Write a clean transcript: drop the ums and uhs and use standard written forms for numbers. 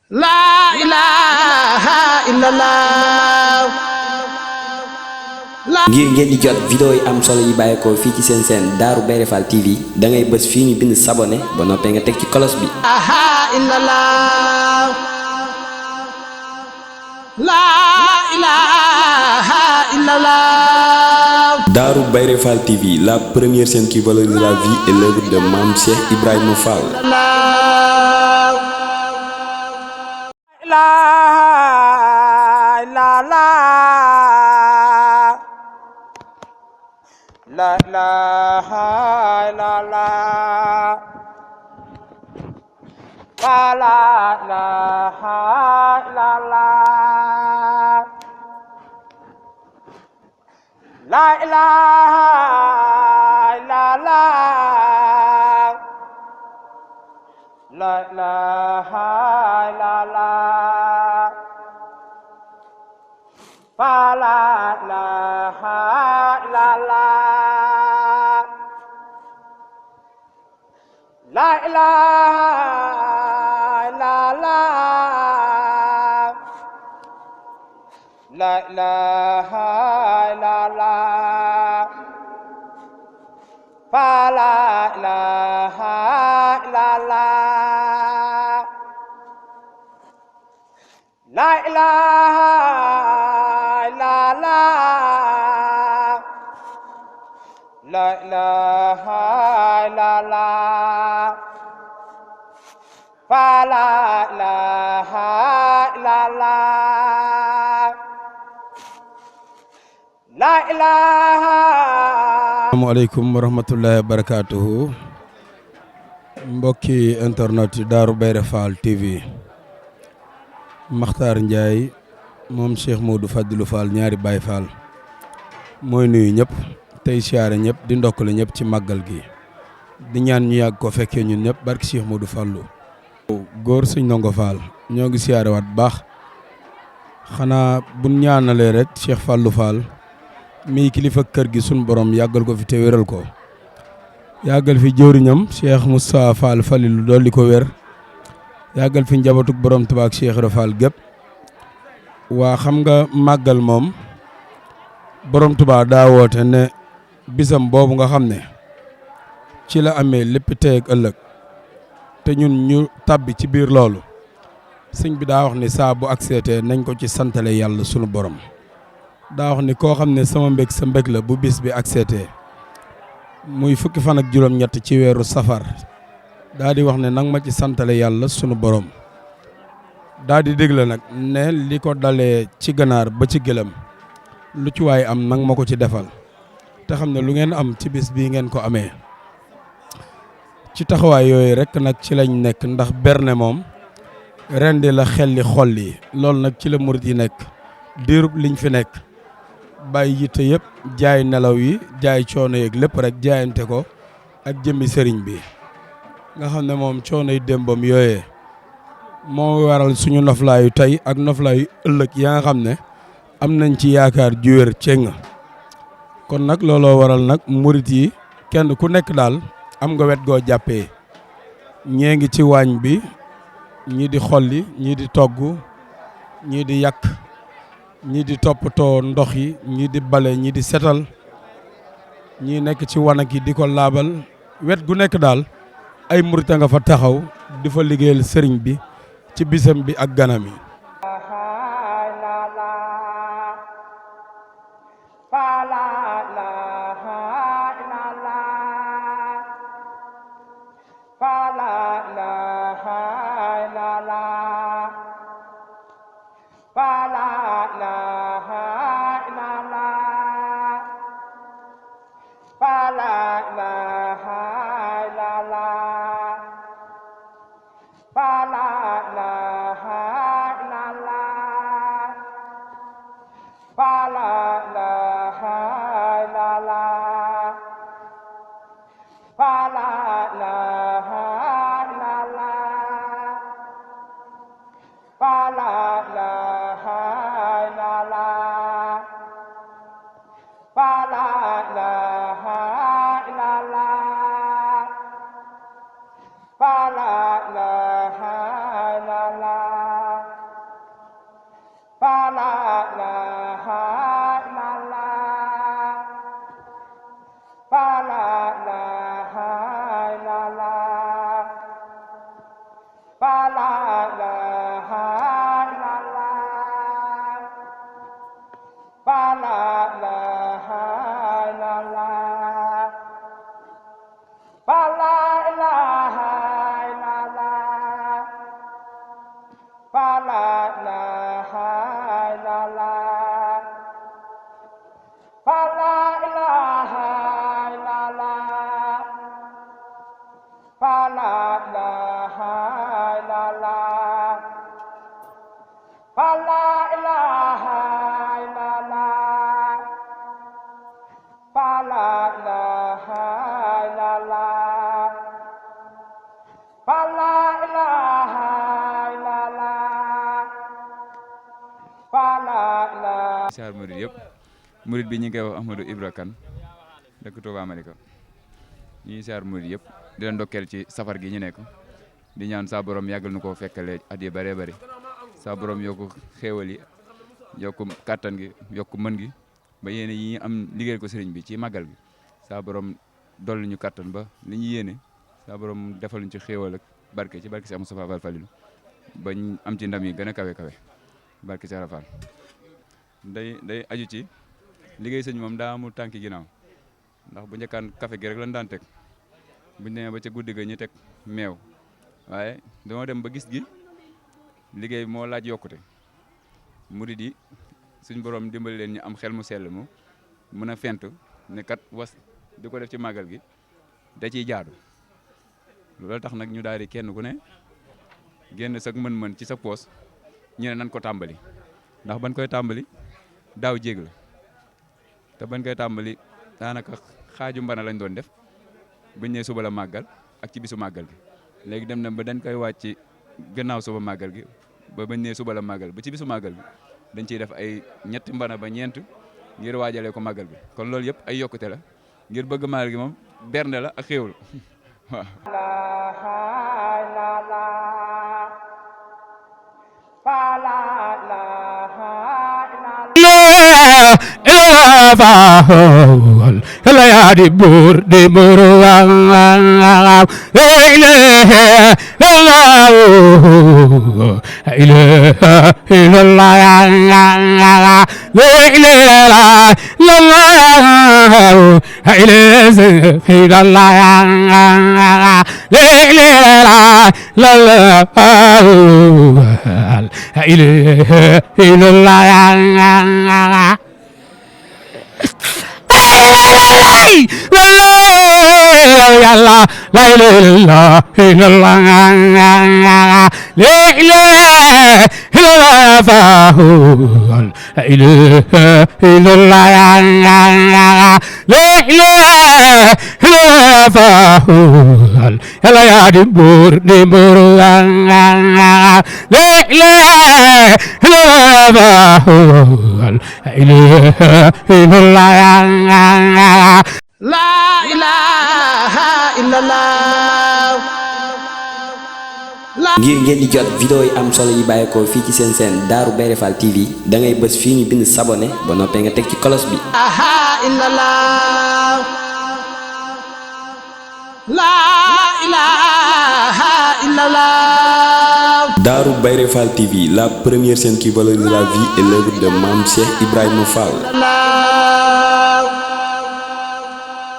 La ilaha illallah. ngir ngeen di jot vidéo yi am solo yi bàyyeekoo fii ci seen chaîne Darou Bairé Fall TV da ngay bës fii ñu bind s'abonner ba noppee nga teg ci cloche bi. La ilaha illallah. Darou Bairé Fall TV, la première chaîne qui valorise la vie et l'œuvre de Mame Cheikh Ibrahima Fall. La ilaha illallah. La ilaha illallah. La ilaha illallah. La ilaha illallah. La ilaha illallah. La ilaha illallah. La ilaha illallah. La ilaha illallah. La ilaha illallah. La ilaha illallah. La ilaha illallah. La ilaha. Asalaamaaleykum wa rahmatullahi wa barakaatuhu. Mbokki internet Darou Bairé Fall TV. Makhtar Ndiaye moom Cheikh Modou Fadilou Fall ñaari Baye Fall mooy nuyu ñëpp tey siyaare ñëpp di ndokkale ñëpp ci màggal gi di ñaan ñu yàgg ko fekkee ñun ñëpp barki Cheikh Modou Fallou. góor sëñ Ndongo Fall ñoo ngi siyaare waat baax xanaa bu ñaanalee rek Cheikh Fallou Fall mii kilifa kër gi sun borom yàggal ko fi te wéral ko yàggal fi jëwriñam Cheikh Moussa Fall Falilou dolli ko wér yàggal fi njabootug borom Tuubaa ak Cheikh Ibra Fall gépp waa xam nga màggal moom borom Tuubaa daa woote ne bisam boobu nga xam ne ci la amee lépp tey ak ëllëg te ñun ñu tàbbi ci biir loolu sëñ bi daa wax ni saa bu accepté nañ ko ci santale yàlla sunu borom daa wax ni koo xam ne sama mbég sa mbég la bu bis bi accepté muy fukki fan ak juróom-ñett ci weeru safar daa di wax ne nag ma ci santale yàlla sunu borom daa di dégle nag ne li ko dalee ci ganaar ba ci gëlëm lu ci waay am nag ma ko ci defal te xam ne lu ngeen am ci bis bii ngeen ko amee ci taxawaay yooyu rek nag ci lañ nekk ndax berne moom rendi la xelli xol yi loolu nag ci la murit yi nekk diirub liñ fi nekk bàyyi yitte yëpp jaay nelaw yi jaay coono yeeg lépp rek jaayante ko ak jëmmi sëriñ bi nga xam ne moom coono yi démbam yooyee moo waral suñu noflaayu tey ak noflaayu ëllëg yaa nga xam ne am nañ ci yaakaar ju wér cëng kon nag looloo waral nag murit yi kenn ku nekk daal am nga wet goo jàppee ñee ngi ci waañ bi ñii di xolli ñii di togg ñii di yàq ñii di toppatoo ndox yi ñii di bale ñii di setal ñii nekk ci wanag yi di ko laabal wet gu nekk daal ay murit nga fa taxaw di fa liggéeyal sëriñ bi ci bisam bi ak ganam yi. La ilaha illallah. la ilaha illallah, la ilaha illallah, la ilaha illallah, la ilaha illallah, la ilaha illallah, la ilaha illallah, la ilaha illallah, la ilaha illallah, la ilaha illallah, la ilaha illallah, la ilaha illallah. siyaar murid yëpp murid bi ñu ngi koy wax Ahmadou Ibra Kane dëkk Touba Malika ñu ngi siyaar murid yëpp di leen ndokkeel ci safar gi ñu nekk di ñaan saa borom yàggal nu koo fekkale at yi bëree bëri saa borom yokku xéewal yi yokku kàttan gi yokku mën gi ba yéene yi ñu am liggéey ko sëriñ bi ci màggal gi saa borom dolli ñu kàttan ba li ñu yéene saa borom defal ñu ci xéewal ak barke ci barke si Moustapha Fall Falilou ba ñu am ci ndam yi gën a kawe kawe barke si Rafal day aju ci liggéey sëñ moom daa amul tànki ginnaaw ndax bu njëkkaan café gi rek lañ daan teg buñ demee ba ca guddi ga ñu teg meew waaye dañoo dem ba gis gi liggéey moo laaj yokkute murid yi suñ borom dimbali leen ñu am xel mu sell mu mën a fent ne kat was di ko def ci màggal gi da ciy jaadu loolu tax nag ñu daal di kenn ku ne génn sa mën-mën ci sa poos ñu ne nan ko tàmbali ndax ban koy tàmbali daaw jéeg la te ban koy tàmbali daanaka xaaju mbana lañ doon def buñ ne suba la màggal ak ci bisu màggal gi léegi dem na ba dañ koy wàcc ci gannaaw suba màggal gi ba bañ ne suba la màggal ba ci bisu màggal gi dañ ciy def ay ñetti mbana ba ñeent ngir waajalee ko màggal bi kon loolu yëpp ay yokkute la ngir bëgg màggal gi moom bernde la ak xéewal waaw la ya di bur di buruang la ilaha illallah la ilaha illallah la ilaha illallah La ilaha illallah. ngir ngeen di jot vidéo yi am solo yi bàyyeekoo fii ci seen seen Darou Bairé Fall TV da ngay bës fii ñu bind s'abonner ba noppee nga teg ci cloche bi. La ilaha illallah. Darou Bairé Fall TV, la première chaîne qui valorise la vie et l'œuvre de Mame Cheikh Ibrahima Fall.